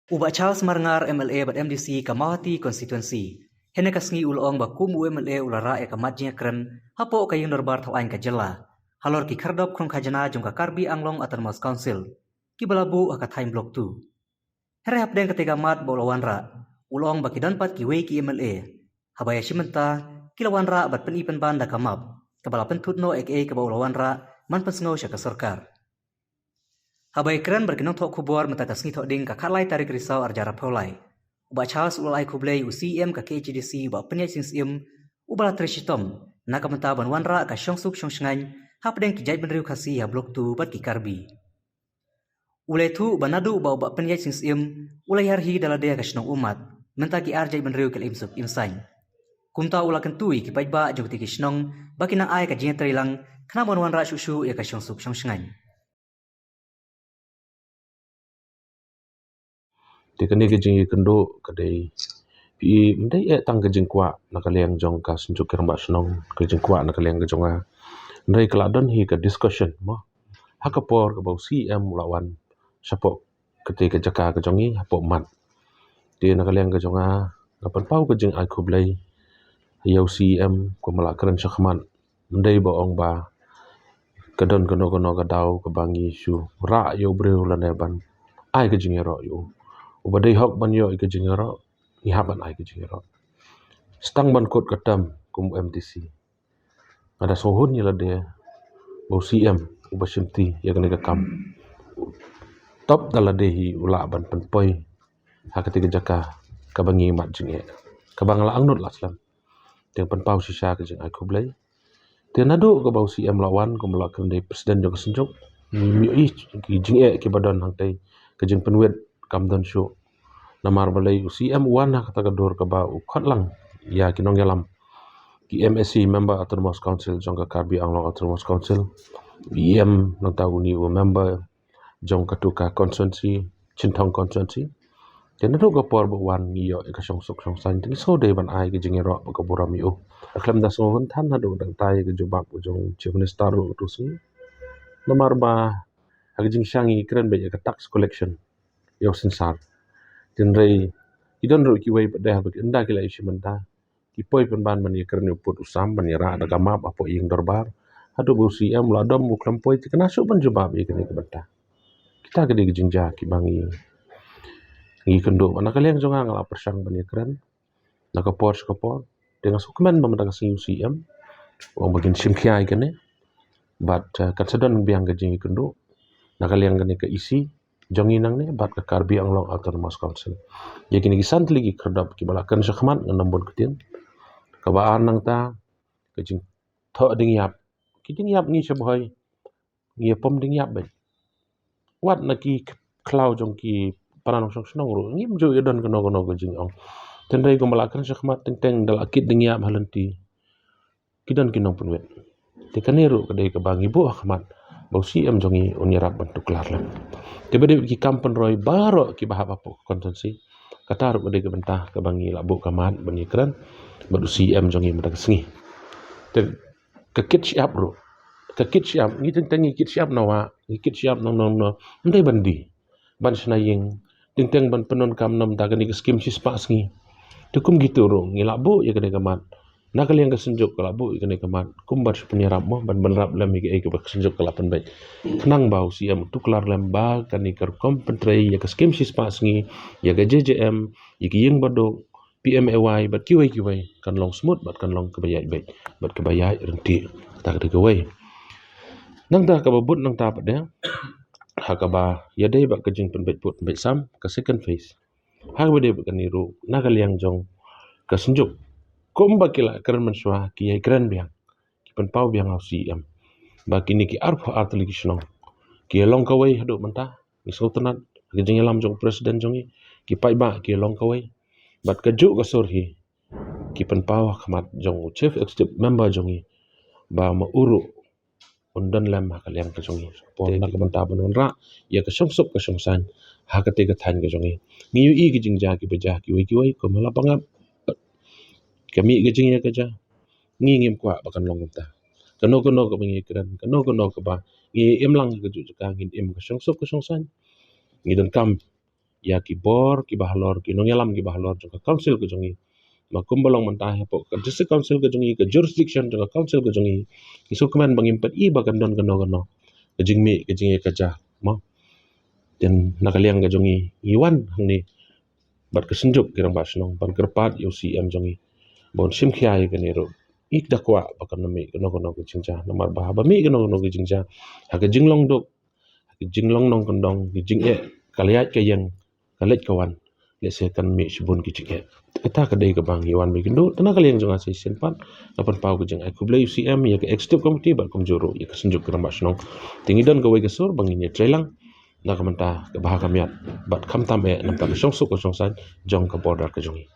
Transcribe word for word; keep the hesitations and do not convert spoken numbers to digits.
U Bah Charles Marngar, M L A bad M D C ka Mawhati Constituency, hynne ka sngi u la ong ba kum u M L A u la rah ïa ka mat jingïakren hapoh ka Ïing Dorbar Thaw Aiñ ka Jylla halor ki khyrdop khnong khajna jong ka Karbi Anglong Autonomous Council kiba la buh ha ka thaiñ Block two. Hynrei hapdeng katei ka mat ba u la wanrah, u la ong ba ki don pat kiwei ki M L A, haba ïa shim bynta ki la wanrah bad pyni pynban da ka map kaba la pynthut noh ïa kaei kaba u la wanrah man pynsngew sha ka sorkar. Haba ïakren bad ki nongthoh khubor mynta ka sngi Thohdieng ka khatlai tarik Risaw arhajar arphew lai, u Bah Charles u la ai khublei ïa u C E M ka K H A D C, u Bah Pynïaid Sing Syiem, uba la trei shitom na ka bynta ban wanrah ka shongsuk shongshngaiñ hapdeng ki jaitbynriew Khasi ha Block two bad ki Karbi. U la ïathuh ba naduh ba u Bah Pynïaid Sing Syiem u la ïaid hi da lade ha ka shnong Ummat, mynta ki ar jaitbynriew ki la im suk im saiñ. Kumta u la kyntu ïa ki paidbah jong kine ki shnong ba kin nang ai ka jingïatreilang khnang ban wanrah shuh shuh ïa ka shongsuk shongshngaiñ. Te kane ka jingïakynduh ka dei, phi i, ym dei eh tang ka jingkwah na ka liang jong ka Synjuk Rangbah Shnong, ka jingkwah na ka liang ka jong nga. Hynrei ka la don hi ka discussion mo, ha ka por kaba u C E M u la wan shapoh katei ka jaka ka jong ngi hapoh Ummat. Te na ka liang ka jong nga, nga pynpaw ka jingai khublei ïa u C E M kumba la kren shakhmat. Ym dei ba ong ba ka don kano kano ka daw kaba ngi shu rah ïa u briew lane ban ai ka jingïaroh ïa u. Uba dei hok ban ïoh ïa ka jingïaroh, ngi hap ban ai ka jingïaroh. Sa tang ban kut ka term kum u M D C, nga da sngewhun ïa lade ba u C E M uba shimti ïa kane ka kam, top da lade hi u lah ban pynpoi ha katei ka jaka kaba ngi mad jingeh, kaba nga la angnud la slem. Te nga pynpaw shisha ka jingai khublei. Te naduh kaba u C E M u la wan, kumba la kren da i President jong ka Synjuk, ngim ïohi ki jingeh kiba don hangtei, ka jingpynwit kam don shuh. Namar balei u C E M u wan ha kata ka dur kaba u khot lang ïa ki nongïalam, ki M A C, Member Autonomous Council jong ka Karbi Anglong Autonomous Council, E M nangta une u member jong katu ka constituency, Chinthong constituency. Te naduh ka por ba u wan ngi ïoh ïa ka shongsuk shongsaiñ, te ngi shu dei ban ai ka jingïaroh bad ka burom ïa u. Nga khlem da sngewhun than haduh dang tai ïa ka jubab jong u Chief Minister ruh katu sngi. Namar ba ha ka jingshang ngi kren beit ïa ka tax collection, ïa u synsar. Hynrei ki don ruh kiwei pat de haba ki ynda ki la ïashim bynta, ki poi pynban ban ïakren ïa u pud u sam, ban ïarah da ka map hapoh ïing dorbar. Haduh ba u C E M u la dom, u khlem poi, te kane shuh ban jubab ïa kane ka bynta. Kita ki dei ki jingjia kiba ngi, ngi kynduh. Bad na ka liang jong nga, nga la pyrshang ban ïakren na ka por sha ka por. Te nga sngewkmen ba mynta ka sngi u C E M u ong ba kin shim khia ïa kane. Bad, eh, kan sa don biang ka jingïakynduh na ka liang kane ka E C jong ngi nangne bad ka Karbi Anglong Autonomous Council. Ïa kine ki san tylli ki khyrdop kiba la kren shakhmat, ngan ym bun ktien. Kaba ar nangta, ka jingthoh dingïap. Ki dingïap ngi sha Bhoi ngi ïa pom dingïap beit. Wat na ki khlaw jong ki para nongshong shnong ruh ngim ju ïa don kano kano ka jingong. Hynrei kumba la kren shakhmat, teng teng da la kit dingïap ha lynti, ki don ki nongpynwit. Te kane ruh ka dei kaba ngi buh ha khmat ba u C E M jong ngi un ïarap ban tuklar lem. Te ba dei ki kam pynroi baroh kiba hap hapoh ka constituency, kata ruh ka dei ka bynta kaba ngi la buh ka mat ban ïakren bad u C E M jong ngi mynta ka sngi. Te ka kit shyiap ruh, ka kit shyiap, ngi teng teng ngi kit shyiap na wah, ngi kit shyiap na nong nong, ym dei ban die, ban shna ïing, teng teng ban pyndonkam na bynta kane ka skim shispah sngi. Te kum kito ruh ngi la buh ïa kane ka mat. Na ka liang ka Synjuk ka la buh ïa kane ka mat kum ban shu pynïarap mo, ban, ban ïarap lem ïa kaei kaba ka Synjuk ka la pynbeit, khnang ba u C E M u tuklar lem ba kane ka rukom pyntrei ïa ka skim shispah sngi, ïa ka J J M, ïa ka ïing baduk, P M A Y bad kiwei kiwei kan long smooth bad kan long kaba ïaid beit bad kaba ïaid ryntih. Kata ka dei kawei. Nangta kaba bud nangta pat de, ha kaba ïadei bad ka jingpynbeit pud pynbeit sam, ka second phase, ha kaba dei bad kane ruh na ka liang jong ka Synjuk, kumba ki la kren mynshuwa, ki ïai kren biang, ki pynpaw biang ha u C E M ba kine ki arphew ar tylli ki shnong ki ïa long kawei haduh mynta. Ngi sngewtynnat ha ka jingïalam jong u President jong ngi, ki paidbah ki ïa long kawei. Bad kajuh ka sur hi ki pynpaw ha khmat jong u Chief Executive Member jong ngi ba ma u ruh un don lem ha ka liang ka jong ngi. Por na ka bynta ban wanrah ïa ka shongsuk ka shongsaiñ ha katei ka thaiñ ka jong ngi. Ngi ïohi ki jingjia kiba jia kiwei kiwei, kum ha Lapangap ka mih ka jingïakajia. Ngi ngim kwah ba kan long kumta. Kano kano kaba ngi kren, kano kano kaba ngi im lang ha kajuh jaka, ngin im ka shongsuk ka shongsaiñ. Ngi donkam ïa ki bor kiba halor, ki nongïalam kiba halor jong ka council ka jong ngi. Ba kumba long mynta hapoh ka district council ka jong ngi, ka jurisdiction jong ka council ka jong ngi, ngi sngewkmen ba ngim pat i ba kan don kano kano ka jingmih ka jingïakajia, mo. Te na ka liang ka jong ngi, ngi wan hangne bad ka Synjuk ki Rangbah Shnong ban kyrpad ïa u C M jong ngi ba un shim khia ïa kane ruh. Ngi da kwah ba kan mih kano kano ka jingjia, namar ba haba mih kano kano ka jingjia, ha ka jinglong duk, ha ka jinglong nongkyndong, ka jingeh, ka lait ka ïeng, ka leit ka wan, lehse kan mih shibun ki jingeh. Kata ka dei kaba ngi wan ba ïakynduh. Te na ka liang jong nga sa shisien pat nga pynpaw ka jingai khublei ïa u C M, ïa ka executive committee bad kumjuh ruh ïa ka Synjuk ki Rangbah Shnong. Te ngi don kawei ka sur ba ngin ïatreilang na ka bynta ka bha ka miat bad khamtam eh na ka bynta ka shongsuk ka shongsaiñ jong ka border ka jong ngi.